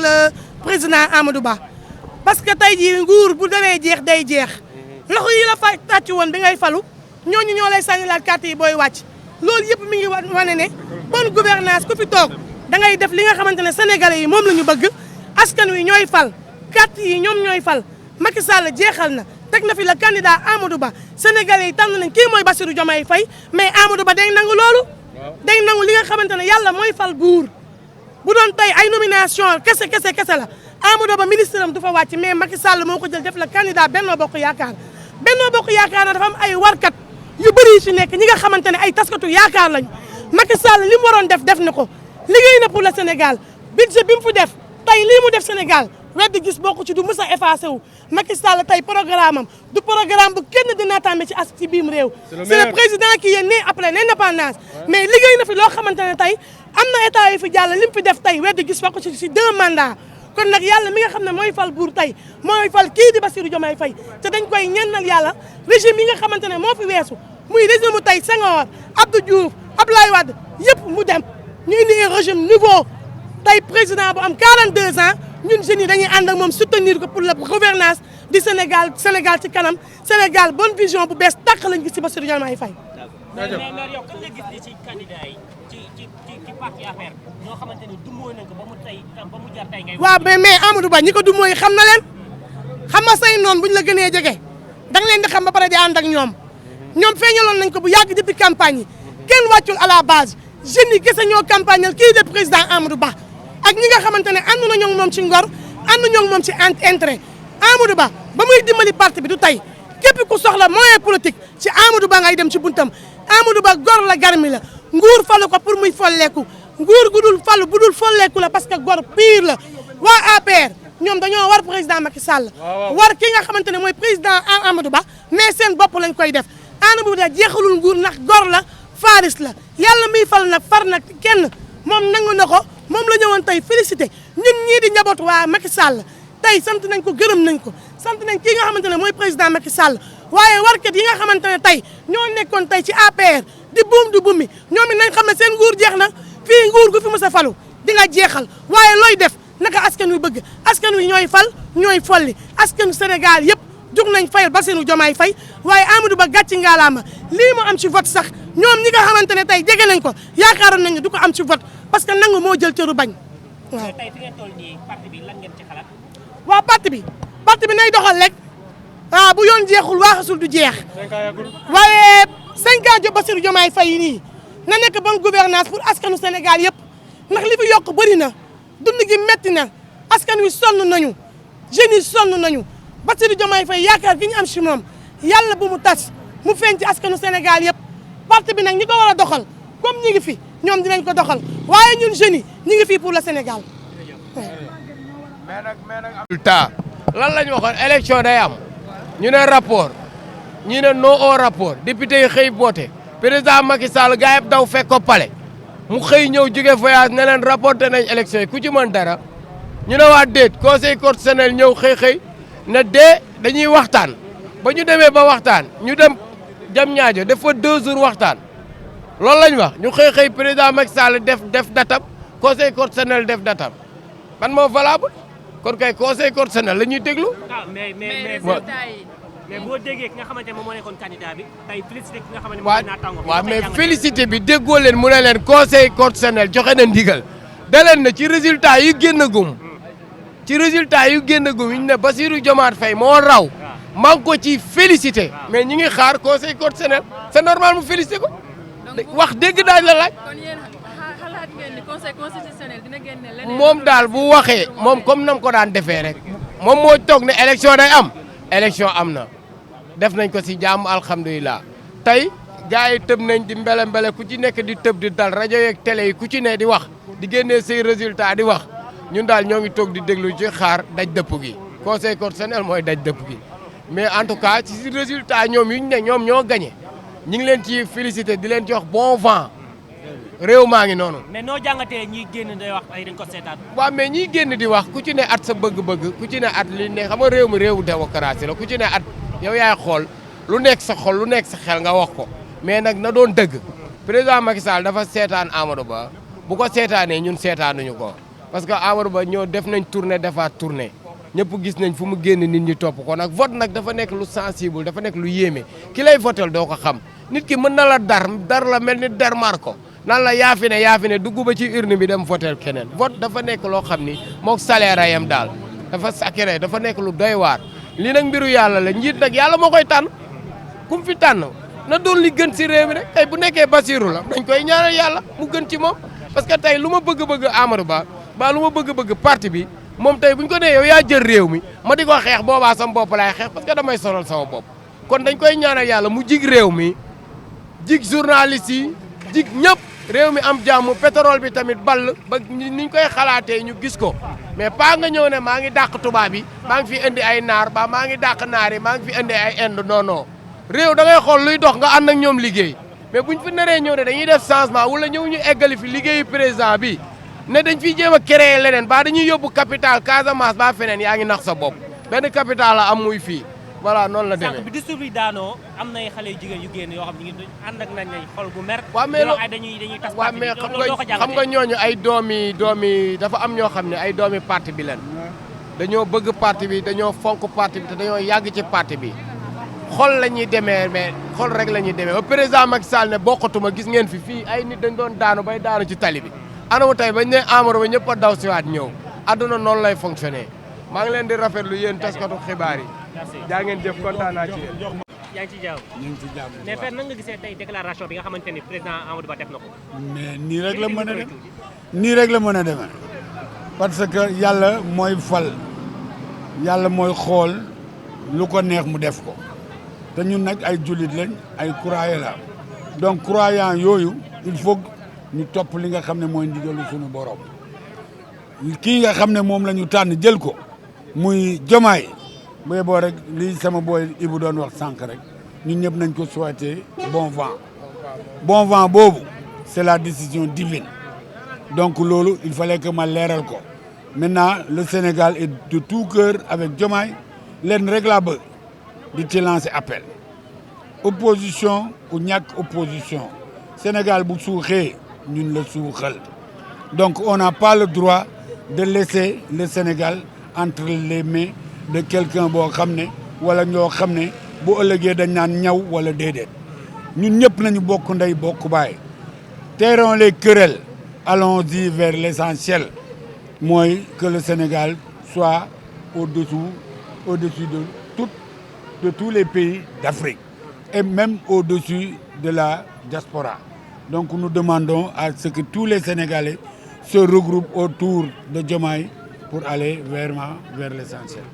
le président Amadou Ba parce que tey jii nguur bu demee jeex day jeex loxo yi la fa tàcc woon bi ngay falu ñooñu ñoo lay sànni laat carte yi booy wàcc loolu yëpp mi ngi wane ne bonne gouvernance ku fi toog da ngay def li nga xamante ne sénégalais yi moom la ñu bëgg askan wi ñooy fal carte yi ñoom ñooy fal Macky Sall jeexal na teg na fi la candidat Amadou Ba sénégalais yi tànn nañ kii mooy Bassirou Diomaye Faye mais Amadou Ba day nangu loolu day nangu li nga xamante ne yàlla mooy fal buur bu doon tey ay nomination kese la Amadou Ba ministre am du fa wàcc mais Macky Sall moo ko jël def la candidat Benno Bokk Yaakaar Benno Bokk Yaakaar na dafa am ay warkat yu bëri yu si nekk ñi nga xamante ne ay taskatu yaakaar lañu Macky Sall li mu waroon def na ko liggéey na pour le Sénégal budget bi mu fi def tey lii mu def Sénégal weddi gis bokku ci du mës a effacé wu Macky Sall tey programme am du programme bu kenn di naataange ci biim réew. c'est le président qui est né après l'indépendance mais liggéey na fi loo xamante ne tey am na état yu fi jàll li mu fi def tey weddi gis bokku ci 2 mandats kon nag yàlla mi nga xam ne mooy fal buur tey mooy fal kii di Bassirou Diomaye Faye te dañ koy ñaanal yàlla régime yi nga xamante ne moo fi weesu muy régime mu tey Senghor Abdou Diouf Abdoulaye Wade yëpp mu dem ñu indi un régime nouveau tey président bu am 42 ans ñun jeunes yi dañuy ànd ak moom soutenir ko pour la gouvernance du Sénégal ci kanam Sénégal bonne vision bu bees tàq lañ gis ci Bassirou Diomaye Faye. mais yow kan nga gis ni ci candidat yi ci parti affaire ñoo xamante ni dumóoy nañ ko ba mu jar tey ngay. waaw mais Amadou Ba ñi ko dumóoy xam na leen xam nga say noonu bu ñu la gënee jege da nga leen di xam ba pare di ànd ak ñoom feeñaloon nañ ko bu yàgg depuis campagne yi kenn wàccul à la base jeunes yi kese ñoo campagnal kii de président Amadou Ba ak ñi nga xamante ne ànd nañoo moom ci ngor ànd ñoo moom ci intérêt Amadou Ba ba muy dimbali parti bi du tey képp ku soxla moyen politique ci Amadou Ba ngay dem ci buntam Amadou Ba gor la garmi la nguur falu ko pour muy folleeku nguur gu dul falu bu dul folleeku la parce que gor pire la waa APR ñoom dañoo war président Macky Sall war ki nga xamante ne mooy président Amadou Ba mais seen bopp lañ koy def Amadou Ba jeexalul nguur ndax gor la faris la yàlla muy fal nag far nag kenn moom nangu na ko moom la ñëwoon tey félicité ñun ñii di njaboot waa Macky Sall tey sant nañ ko gërëm nañ ko sant nañ kii nga xamante ne mooy président Macky Sall waaye warkat yi nga xamante ne tey ñoo nekkoon tey ci APR di buum di bumi ñoom it nañ xam ne seen nguur jeex na fii nguur gu fi mës a falu di nga jeexal waaye looy def naka askan wi bëgg askan wi ñooy fal ñooy folli askanu Sénégal yëpp jug nañ fayal Bassirou Diomaye Faye waaye Amadou Ba gàcci ngaalaama lii mu am ci vote sax ñoom ñi nga xamante ne tey jege nañ ko yaakaaroon nañ ne du ko am ci vote parce que nangu moo jël cëru bañ waaw. tey fi ngeen toll nii parti bi lan ngeen ci xalaat. waaw parti bi nay doxal rek waaw bu yoon jeexul waaxasul du jeex waaye 5 ans Bassirou Diomaye Faye yi nii na nekk bonne gouvernance pour askanu Sénégal yëpp ndax li fi yokk bëri na dund gi metti na askan wi sonn nañu jeunes yi sonn nañu Bassirou Diomaye Faye yaakaar gi ñu am si moom yàlla bu mu tas mu feeñ ci askanu Sénégal yëpp parti bi nag ñi ko war a doxal comme ñi ngi fi ñoom dinañ ko doxal waaye ñun jeunes yi ñi ngi fii pour le Sénégal. mais nag résultat lan la ñu waxoon élection day am ñu ne rapport ñu ne non au rapport député yi xëy boote président Macky Sall gaa yëpp daw fekk ko palais mu xëy ñëw jóge voyage ne leen rapporté nañ élection yi ku ci mën dara ñu ne waa déet conseil constitutionnel ñëw xëy ne dee dañuy waxtaan ba ñu demee ba waxtaan ñu dem jam ñaajo def fa 2 jours waxtaan loolu lañ wax ñu xëy président Macky Sall def datam conseil constitutionnel def datam man moo valable kon kay conseil constitutionnel la ñuy déglu. ah mais boo déggee ki nga xamante ne moom moo nekkoon candidat bi tey félicité ki nga xamante ne moom mooy naataango bi. waaw mais félicité bi déggoo leen mu ne leen conseil constitutionnel joxe na ndigal da leen na ci résultat yu génn gum ci résultat yu génn gum yi ñu ne Bassirou Diomaye Faye moo raw maa ngi ko ci félicité mais ñi ngi xaar conseil constitutionnel c'est normal mu félicité ko wax dégg daaj la laaj. conseil constitutionnel dina génne leneen moom daal bu waxee moom comme nam ko daan defee rek moom moo toog ne élection day am élection am na def nañ ko si jàmm alhamdulilah tey gars yi tëb nañ di mbele ku ci nekk di tëb di dal rajo yeeg télé yi ku ci ne di wax di génnee say résultat di wax ñun daal ñoo ngi toog di déglu ci xaar daj dëpp gi conseil constitutionnel mooy daj dëpp gi mais en tout cas ci résultat ñoom yu ñu ne ñoom ñoo gagné ñu ngi leen ci félicité di leen jox bon vent réew maa ngi noonu. mais noo jàngatee ñiy génn day wax ay dañ ko seetaan. waaw mais ñiy génn di wax ku ci ne at sa bëgg-bëgg ku ci ne at li ne xam nga réew mi réewu démocratie la ku ci ne at yow yaay xool lu nekk sa xol lu nekk sa xel nga wax ko mais nag na doon dëgg président Macky Sall dafa seetaan Amadou Ba bu ko seetaanee ñun seetaanuñu ko parce que Amadou Ba ñoo def nañ tournée defaat tournée ñëpp gis nañ fu mu génn nit ñi topp ko nag vote nag dafa nekk lu sensible dafa nekk lu yéeme ki lay votel doo ko xam nit ki mën na la dar la mel ni dermar ko nan la yaa fi ne dugg ba ci urne bi dem votel keneen vote dafa nekk loo xam ni mook salaire yam daal dafa sacré dafa nekk lu doy waar lii nag mbiru yàlla la njiit nag yàlla moo koy tànn ku mu fi tànn na doon li gën si réew mi rek tey bu nekkee Bassirou la dañ koy ñaanal yàlla mu gën ci moom parce que tey lu ma bëgg-bëgg Amadou Ba lu ma bëgg-bëgg parti bi moom tey bu ñu ko nee yow yaa jël réew mi ma di ko xeex boobaa sama bopp laay xeex parce que damay sonal sama bopp kon dañ koy ñaanal yàlla mu jig réew mi jig journaliste yi jig ñëpp réew mi am jàmm pétrole bi tamit ball ba niñ koy xalaatee ñu gis ko mais pas nga ñëw ne maa ngi dàq tubaab bi maa ngi fi indi ay naar ba maa ngi dàq naar yi maa ngi fi indi ay Inde non réew da ngay xool luy dox nga ànd ak ñoom liggéey mais buñ fi naree ñëw ne dañuy def changement wala ñëw ñu eggali fi liggéeyu président bi ne dañ fiy jéem a créer leneen ba dañuy yóbbu capital Casamance ba feneen yaa ngi nax sa bopp benn capital la am muy fii voilà noonu la demee. sànq bi discours bi daanoo am nay xale yu jigéen yu génn yoo xam ne ñu ngi ànd ak nañ xol bu mer. waaw mais dañuy tas waaw parti mais bi xam nga ñooñu ay doomi dafa am ñoo xam ne ay doomi parti bi leen dañoo bëgg parti bi dañoo fonk parti bi te dañoo yàgg ci parti bi xol la ñuy demee mais xol rek la ñuy demee ba président Macky Sall ne bokkatuma gis ngeen fii ay nit dañ doon daanu bay daanu ci tali bi anamu tey bañ ne Amadou Ba ñëpp a daw siwaat ñëw adduna noonu lay fonctionner maa ngi leen di rafetlu yéen taskatu xibaar yi jaa ngeen jëf kontaan naa ci yéen. yaa ngi ci jàmm ñu ngi ci jàmm mais Père nan nga gisee tey déclaration bi nga xamante ni président Amadou Ba def na ko. mais nii rek la mën a dem nii rek la mën a demee parce que yàlla mooy fal yàlla mooy xool lu ko neex mu def ko te ñun nag ay jullit lañ ay croyants la donc croyants yooyu il faut ñu topp li nga xam ne mooy ndigalu suñu borom kii nga xam ne moom la ñu tànn jël ko muy Diomaye bu yeboo rek lii sama booy Ibou doon wax sànq rek ñun ñëpp nañ ko souhaiter bon vent boobu c'est la décision divine donc loolu il fallait que ma leeral ko maintenant le Sénégal est de tout cœur avec Diomaye leen rek laa bëgg di ci lancer appel opposition ou ñàkk opposition Sénégal bu suuxee ñun la suuxal donc on n'a pas le droit de laisser le Sénégal entre les mains de quelqu'un boo xam ne wala ñoo xam ne bu ëllëgee dañ naan ñaw wala déedéet ñun ñëpp nañu bokk ndey bokk baay tairons les querelles allons-y vers l'essentiel mooy que le Sénégal soit au-dessus de tous les pays d'Afrique et même au-dessus de la diaspora. Donc nous demandons à ce que tous les Sénégalais se regroupent autour de Diomaye pour aller vers l'essentiel.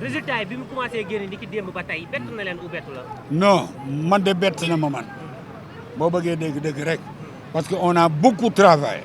résultat yi bi mu commencé génn ni ki démb ba tey bett na leen ou bettu la. Non man de bett na ma man boo bëggee dégg rek parce que on a beaucoup travaillé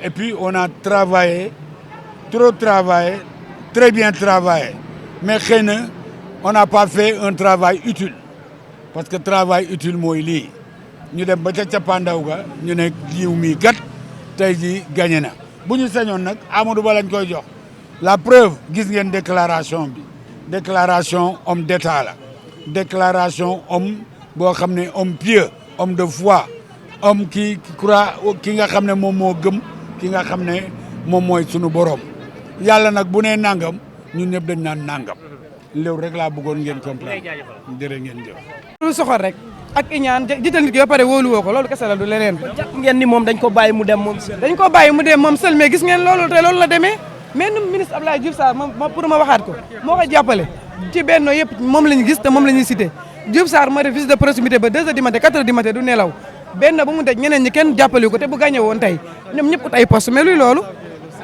et puis on a travaillé très bien travaillé mais xëy na on n'a pas fait un travail utile parce que travail utile mooy lii ñu dem ba ca cappaandaw ga ñu ne jiw mi kat tey jii gagné na bu ñu sañoon nag Amadou Ba lañ koy jox la preuve gis ngeen déclaration bi déclaration homme d'état la déclaration homme boo xam ne homme pieux homme de foi homme qui croit ki nga xam ne moom moo gëm ki nga xam ne moom mooy sunu borom yàlla nag bu nee nangam ñun ñëpp dañ naan nangam léew rek laa bëggoon ngeen comprendre jërë ngeen jëf. lu soxor rek ak iñaan jiital nit ki ba pare wóoluwoo ko loolu kese la du leneen. jàpp ngeen ni moom dañ ko bàyyi mu dem moom seul. dañ ko bàyyi mu dem moom seul mais gis ngeen loolu te loolu la demee mais nu ministre Abdoulaye Diouf Sarr pour ma waxaat ko moo koy jàppale ci benn yëpp moom la ñu gis te moom la ñuy cité Diouf Sarr moo def visite de proximité ba 2 heures du matin 4 heures du matin du nelaw benn bu mu daj ñeneen ñi kenn jàppale ko te bu gagné woon tey ñoom ñëpp ut ay poste mais luy loolu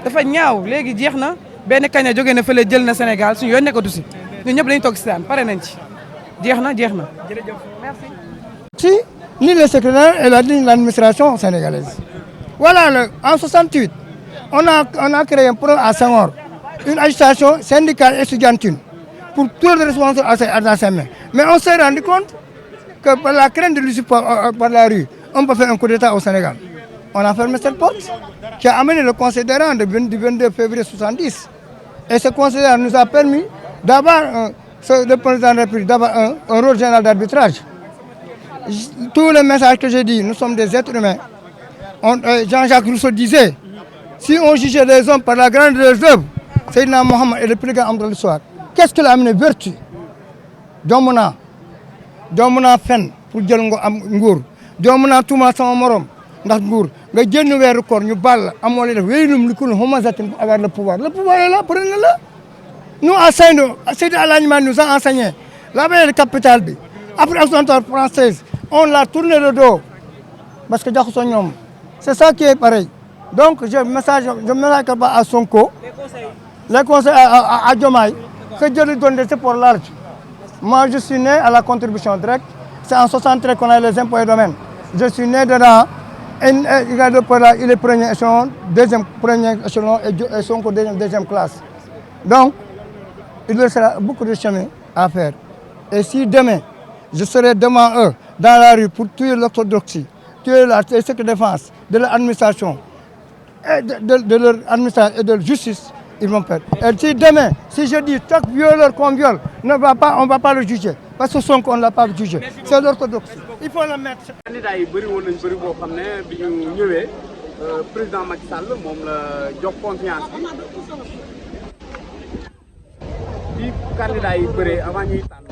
dafa ñaaw léegi jeex na benn kaña jógee na fële jël na Sénégal suñu yoon nekkatu si ñun ñëpp dañu toog si daan pare nañ ci jeex na jërëjëf merci. Si, ni le secrétaire et l'administration sénégalaise. Voilà, en 68, on a créé un programme à Senghor, une agitation syndicale et estudiantine pour tous les responsables dans ses mains. Mais on s'est rendu compte que par la crainte de l'issue par la rue, on peut faire un coup d'État au Sénégal. On a fermé cette porte qui a amené le considérant du 22 février 70. Et ce considérant nous a permis d'avoir, le président de la République, d'avoir un rôle général d'arbitrage. Tout le message que j'ai dit, nous sommes des êtres humains. Jean-Jacques Rousseau disait, Si on jugeait les hommes par la grande de leurs œuvres, Seydina Mohamed est le plus grand homme de l'histoire. Qu'est-ce qu'il a amené? Vertu. Jomb naa fen pour jël nguur jomb naa tuuma sama morom ndax nguur nga jënd weeru koor ñu ball amoo leen def wéylum li kun humazatin pour avoir le pouvoir est là prenez-le. Nous enseignons, Seydi Alhaji Malick nous a enseigné la veille de capitale bi après Action française on l'a tourné le dos parce que jaxasoo ñoom c'est ça qui est pareil. Donc je message à Sonko les conseils à Diomaye que Dieu lui donne des épaules larges. Moi, je suis né à la contribution directe. C'est en 63 qu'on a les impôts et domaines. Je suis né dedans. Il est premier échelon, premier échelon et Sonko deuxième classe. Donc, il lui restera beaucoup de chemin à faire. Et si demain, je serai devant eux, dans la rue, pour tuer l'orthodoxie, tuer la secret défense de l'administration, de leur administration et de leur justice, ils vont perdre. Et si demain, si je dis chaque violeur qu'on viole, on ne va pas le juger. Parce que Sonko, on ne l'a pas jugé. C'est l'orthodoxie. Il faut le mettre. Candidat yi bëri woon nañ bëri boo xam ne bi ñu ñëwee président Macky Sall moom la jox confiance bi candidat yi bëree avant ñuy tànn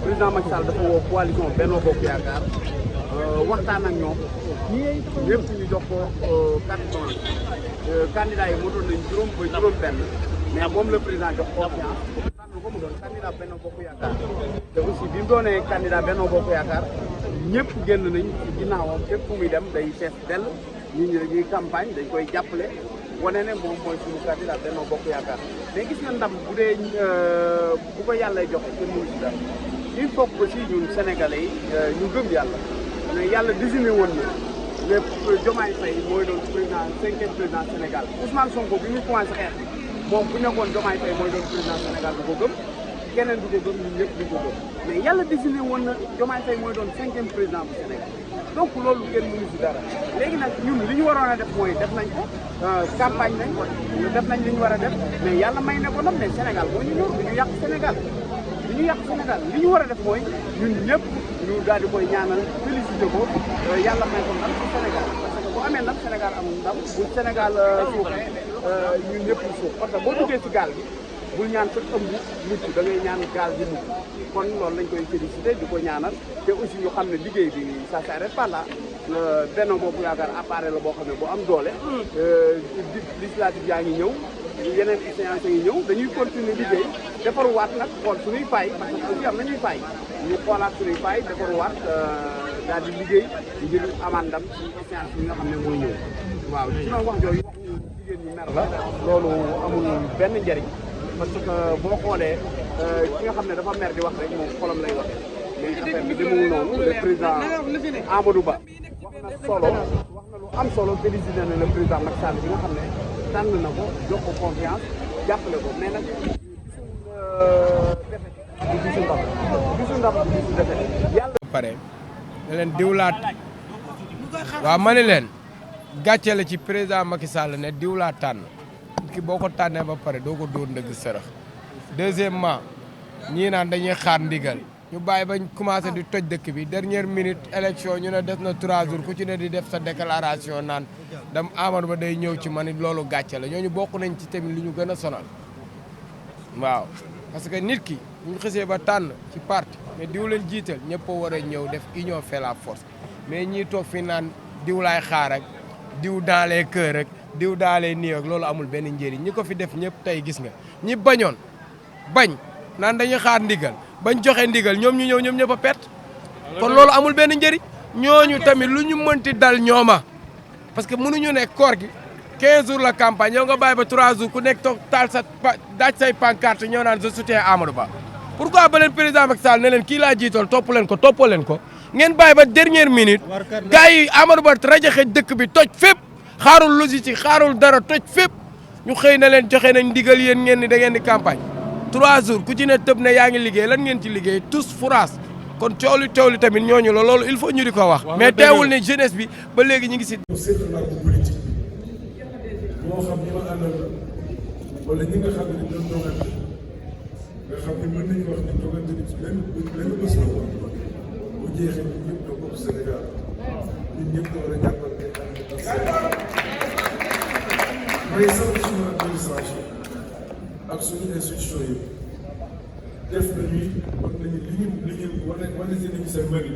président Macky Sall dafa woo coalition Benno Bokk Yaakaar waxtaan ak ñoom ñëpp ñu jox ko carte blanche candidat yi moo doon nañ juróom ba juróom benn mais moom le président jox confiance tànn ko mu doon candidat Benno Bokk Yaakaar te aussi bi mu doonee candidat Benno Bokk Yaakaar ñëpp génn nañ ci ginnaawam fépp fu muy dem day fees dell nit ñi dañuy campagne dañ koy jàppale wane ne moom mooy suñu candidat Benno Bokk Yaakaar mais gis nga ndam bu dee bu ko yàlla joxe kenn mënu ci dara il faut que aussi ñun sénégalais yi ñu gëm yàlla mais yàlla désigné woon na mais Diomaye Faye mooy doon président 5e président Sénégal Ousmane Sonko bi ñu commencé xeex moom bu nekkoon Diomaye Faye mooy doon président Sénégal du ko gëm keneen du ko gëm ñun ñëpp du ko gëm mais yàlla désigné woon na Diomaye Faye mooy doon 5e président bu Sénégal donc loolu kenn mënu ci dara léegi nag ñun li ñu waroon a def mooy def nañ ko campagne nañ ko def nañ li ñu war a def mais yàlla may na ko nag mais Sénégal moo ñu ñëw du ñu yàq Sénégal li ñu war a def mooy ñun ñëpp ñu daal di koy ñaanal félicité ko yàlla may ko ndam ci Sénégal parce que bu amee ndam Sénégal am ndam bu Sénégal suuxee ñun ñëpp ñu suuf parce que boo duggee ci gaal gi bul ñaan sa ëmb mucc da ngay ñaan gaal gi mucc kon loolu lañ koy félicité di ko ñaanal te aussi ñu xam ne liggéey bi ça s'arrête pas là Benno Bokk Yaakaar appareil la boo xam ne bu am doole législative yaa ngi ñëw yeneen échéances yi ñëw dañuy continuer liggéey defaruwaat nag xool suñuy faay parce que aussi am nañuy faay ñu xoolaat suñuy faay defaruwaat daal di liggéey ngir amaat ndam ci échéances yi nga xam ne mooy ñëw waaw sinon wax jooju waxu jigéen ñi mer la loolu amul benn njëriñ parce que boo xoolee ki nga xam ne dafa mer di wax rek moom xolam lay wax mais affaire bi demul noonu le président Amadou Ba wax na lu am solo félicité na le président Macky Sall bi nga xam ne tànn na ko jox ko confiance jàppale ko mais nag bisu ndam yàlla pare ne leen diwlaat waaw ma ne leen gàcce la ci président Macky Sall ne diwlaat tànn ki boo ko tànnee ba pare doo ko dóor ndëgg sërëx deuxièmement ñii naan dañuy xaar ndigal ñu bàyyi bañ commencé di toj dëkk bi dernière minute élection ñu ne def na 3 jours ku ci ne di def sa déclaration naan dam Amadou Ba day ñëw ci man loolu gàcce la ñooñu bokk nañ ci tamit li ñu gën a sonal waaw parce que nit ki bu ñu xësee ba tànn ci parti mais diw leen jiital ñëpp a war a ñëw def union fait la force mais ñii toog fi naan diw laay xaar ak diw dans les cœurs rek diw dans les nii ak loolu amul benn njëriñ ñi ko fi def ñëpp tey gis nga ñi bañoon bañ naan dañuy xaar ndigal bañ joxe ndigal ñoom ñu ñëw ñoom ñëpp a perte kon loolu amul benn njëriñ ñooñu tamit lu ñu mënti dal ñooma parce que mënuñu nekk koor gi 15 jours la campagne yow nga bàyyi ba 3 jours ku nekk toog taal sa daaj say pancarte ñëw naan je soutiens Amadou Ba pourquoi ba leen président Macky Sall ne leen kii laa jiitool topp leen ko toppoo leen ko ngeen bàyyi ba dernière minute gars yi Amadou Ba rajaxe dëkk bi toj fépp xaarul logistique xaarul dara toj fépp ñu xëy na leen joxe nañ ndigal yéen ngeen ni da ngeen di campagne 3 jours ku ci ne tëb ne yaa ngi liggéey lan ngeen ci liggéey tous fouraas kon coow li tamit ñooñu la loolu il faut ñu di ko wax mais teewul ne jeunesse bi ba léegi ñu ngi si politique moo xam ñi ma àndal wala ñi nga xam ne dañ doon dogante nga xam ne mën nañu wax ne dogante bi ci benn bés la woon bu jeexee ñun ñëpp ñoo bokk Sénégal ñun ñëpp ñoo war a jàppante may sant suñu administration ak suñu institution yi def nañu li ñu wane si nañu seen mari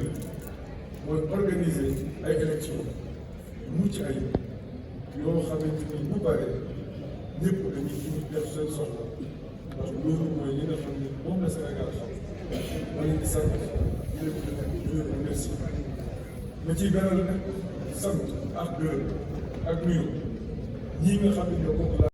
mooy organiser ay élections mucc ayib yoo xamante ni bu bare ñëpp dañuy ci def seen soxla ndax loolu mooy li nga xam ne moom la Sénégal xam ma leen di sant di leen remercier ma ciy beral nag sant ak gërëm ak nuyu ñii nga xam ne ñoo bokk la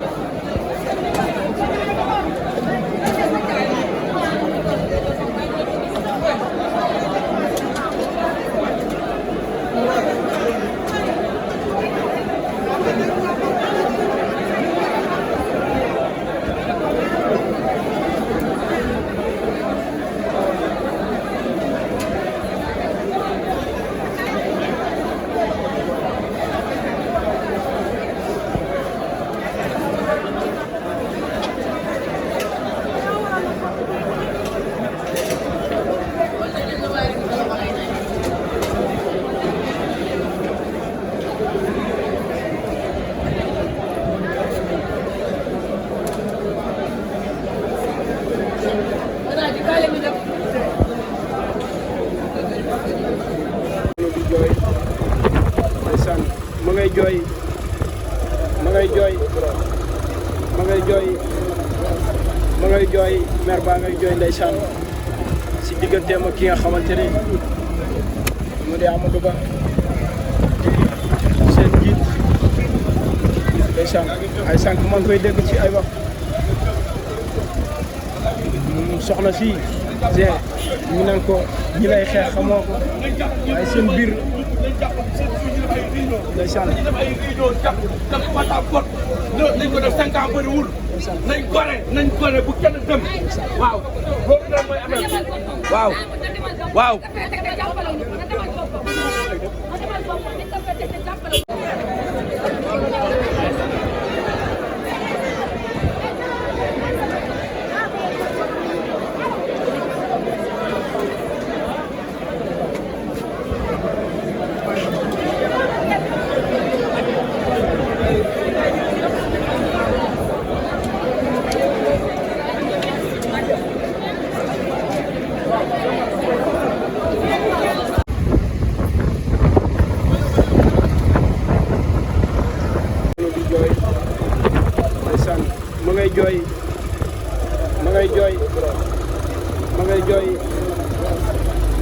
ma ngay jooy mer baa ngay jooy ndeysaan si digganteem ak ki nga xamante ni mu di Amadou Ba seen jiit ndeysaan ay sànq maa ngi koy dégg ci ay wax soxna si ñu naan ko ñi lay xeex xamoo ko waaye seen biir ndeysaan nañ ko def 5 ans bëriwul nañ gore bu kenn dem waaw loolu daal mooy affaire waaw waaw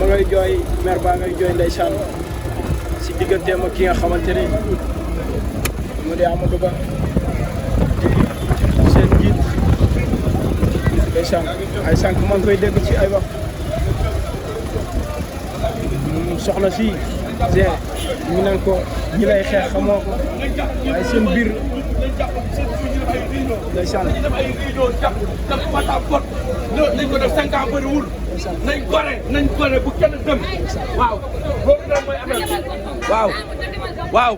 ma ngay jooy mer baa ngay jooy ndeysaan si digganteem ak ki nga xamante ni mu di Amadou Ba seen jiit ndeysaan ay sànq maa ngi koy dégg ci ay wax soxna si ñu naan ko ñi lay xeex xamoo ko waaye seen biir ndeysaan nañ ko def 5 ans bëriwul nañ gore bu kenn dem waaw loolu daal mooy affaire waaw waaw